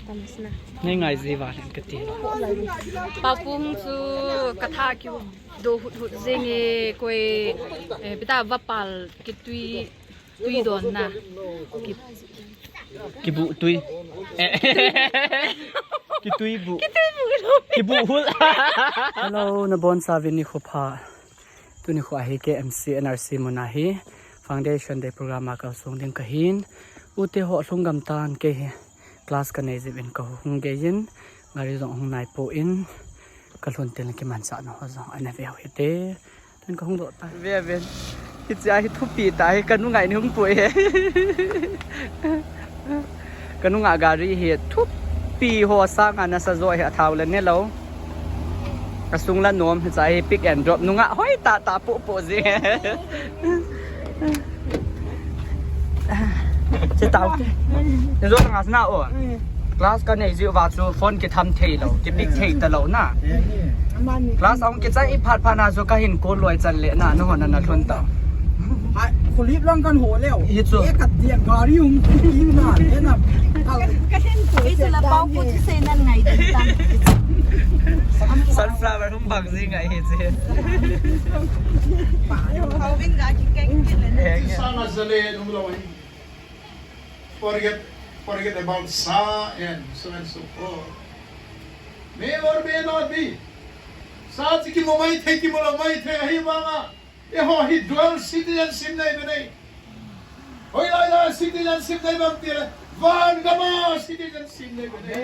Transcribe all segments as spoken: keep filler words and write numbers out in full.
Nei ngai ji val in kati. Papu hung chu katha kido hut hut jing e, koi, eh, pita vapal kitui, tui don na. Ki- Kibu tui. Eh. Kitui bu. Kitui bu lo. Kibu hul. Hello, nabonchauvin nikho pha. Tuni kho hi K M C N R C mun a hi Foundation Day program a kalsong ding kahin. Ute ho lhung gam tan, kei hi class kanei jeh in kahung gei in, gari jong hung nai poi, kalhun teng le kimanchah na ho jong ana veu hite. Tun kahung doh tai. Ve ve. Hiche a hi thupi tah hi, kanungah in hung pui hi. Kanungah gari hi thupi ho sanga nasa jo hi, athao le ne lou. Asung la nom, hiche a hi pick and drop nungah hoi tah tah pu pu jing. Che tao te. Ni jo tanga sna o. Class kanei jiu va chu phone kitham thei lou, kipick thei ta lou na. Class ahung kichai phat phat na chu kahin call loi chan le na, nahon na lhun ta. Ai, kholip lang kan ho leo. Hi chu. E ka dia gari hung ki na, e na. Ka hin ko. Ei, se la pau ko chi se nan ngai din ta. Sunflower hung bang ji ngai hi che. Pau vin ga ki keng ki le na. Sana zale nung lou. Forget, forget about sa and so and so forth. May or may not be. Sa chi kimu maithei, kimu lou maithei, ahivanga eiho hi dual citizenship nei be nei. Hoilai lai citizenship nei be ham tile, van gam a citizenship nei be nei.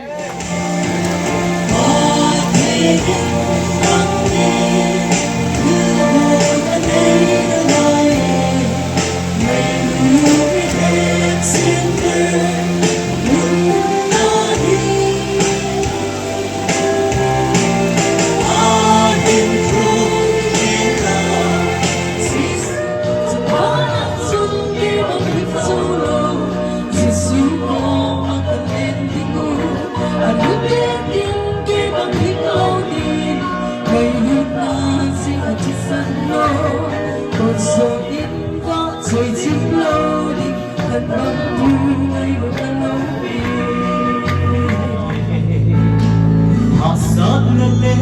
Hahsatna le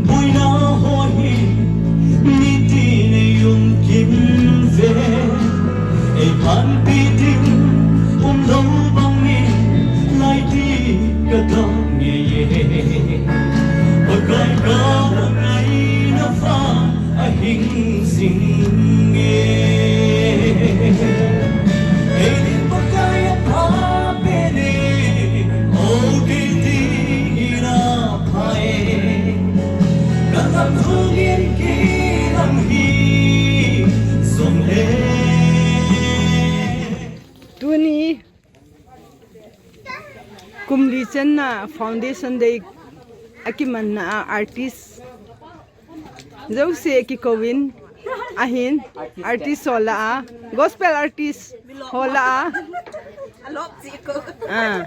boina ho hi nitin ei um kim ve. Ei panpi ding um lou bang in lai ti ka dong ngei e. Pakai ka ngaina vang ahing jing e. Ei ding Pakai apha pen e, o kei ding in apha e. Ka gam lhung in kilang hi jong le. Tuni kum li channa Foundation Day akimanna a artist jouse kikouvin ahin, artist ho lah a, gospel artist ho lah a. Alop chi ko. Ah.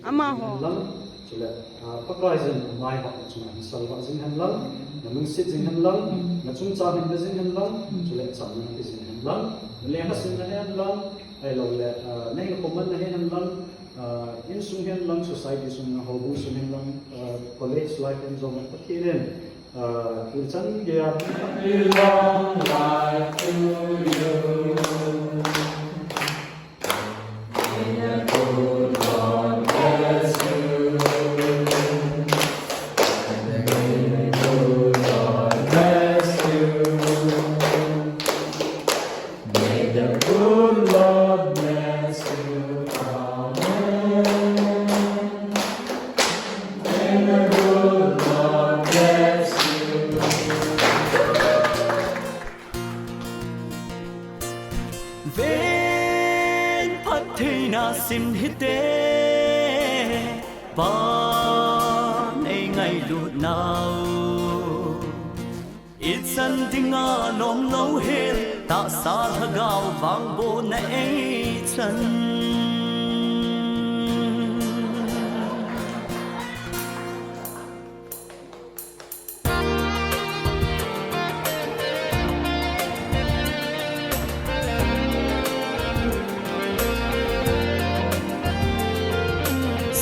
Amaho. Lang, chule, ah, Pakai jin mai ho chunga hin salvah jing hen lang, na lungset jing hen lang, na chungchang hin be jing hen lang, chule chamna hin pe jing hen lang, na leng na sim na hen lang, ahilou le, ah, na hinkho man na hen lang, ah, insung hen lang, society sung, na houbung sung hen lang, ah, college life hen jong Pathen in Ah, Christian geiya. Long life to you. May the good Lord bless you. May the good Lord bless you. May the good Lord bless you. Amen. May the good Lord bless you. Ven phattheina sim hite, Pa nei ngailut nau. Ichan dinga nom lou hel, tahsa lhagao vangbohna eichan.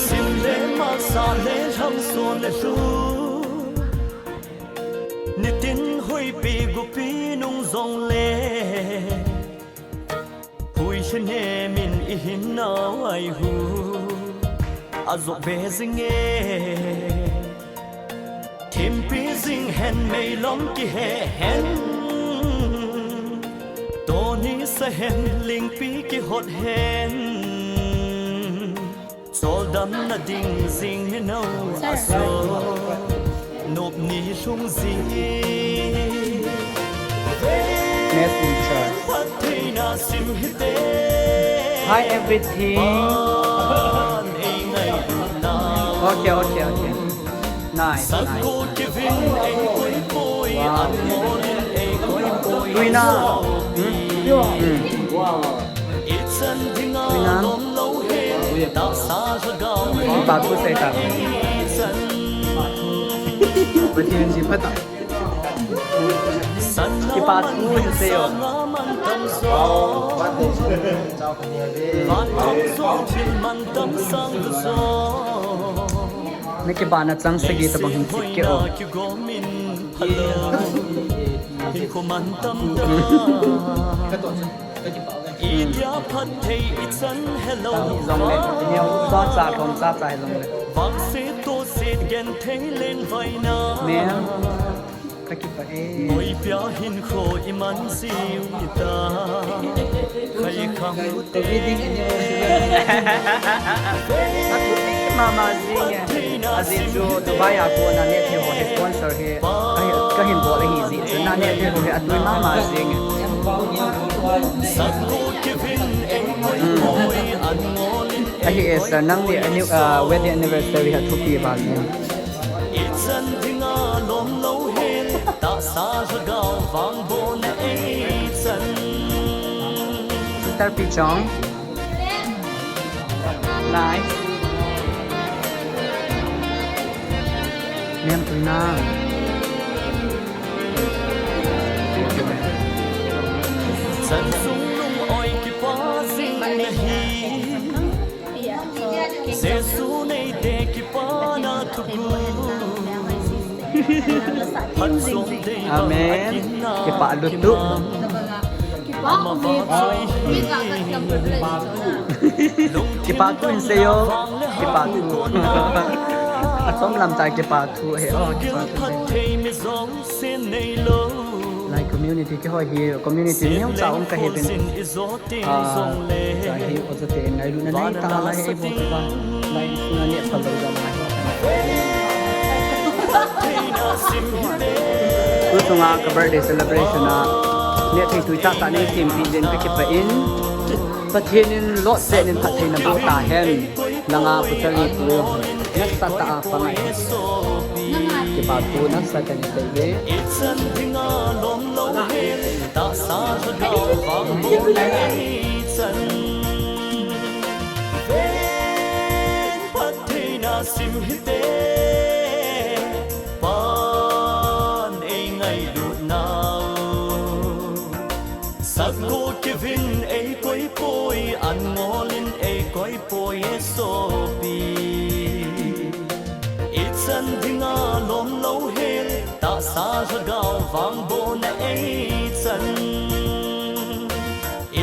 Sim Talent hang son le hlu, nitin hoipi gupi nung jong le, hui hine min i hin nau ai hu, a zo be jing e. Thimpi jing hen meilom kihe hen, toni sa hen lingpi kihot hen. Choldamna ding jing ni nau a so, nop ni lhung jing. Messenger. Phattheina sim hite. Hi, everything. Pan ei ngailutna. Okay, okay, okay. Nice, nice. Sakko kivin ei koi koi. Wow. Anmolin ei koi koi. Tuina. Hmm? Hmm. Ichan dinga lom lou hen, tahsa lhagao. Kipa thu sei ta. Ichan. Pathen ji phatah. Kipa thu hin sei o. Na kipana chang sagi tabang hin thip kei o. Idia phatthei ichan helou. Jong le, neo sa cha thom sa cha jong le. Vangse toset genthei lengvaina. Ne, kakipah e. Koipia hinkho iman jiu hita. Khai khang lute. Mama jing e. Ajeh chu Dubai a kona neh thei ho hi sponsor hi kahin, kahin bol ahi jeh chun na neh thei ho hi atui mama jing e. Hmm. Ahi e sir, nangni, ah, wedding anniversary hi athupi val e. Ichan dinga lom lou hen, tahsa lhagao vang bon a ei chan. Sister Pi Chong. Nice. Niam tui na. Chan sung lung oi kipa jing na hi. Jesu neite kipana thugu. Amen. Kipah lutuk. Kipah thu hin sei o. Kipah thu. Achom lam tai kipah thu he. Oh, kipah thu. Lai community keiho hi community neo cha um kahi uvin. Ah, cha hi oja te ngailutna nei tah lai hi bol tou va. Lai na neh phalou jong lai. Tu chunga ka birthday celebration a neh thei tui tah tah nei sempeh jeh in kakipah in. Pathen in lotset in phattheina boh tahen. Nanga pu Chali pu nasatah a pang ahi. Kipah thu nasatah in sei e. Tahsa lhagao vang bon a ei chan. Ven phattheina sim hite. Pan ei ngailutnau. Sakko kivin ei koi poi, anmolin ei koi poi e sopi. Ichan dinga lom lou hen, tahsa lhagao vang bon a ei chan.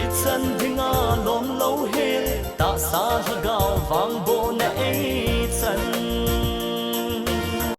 Ichan dinga lom lou hen, tahsa lhagao vang bon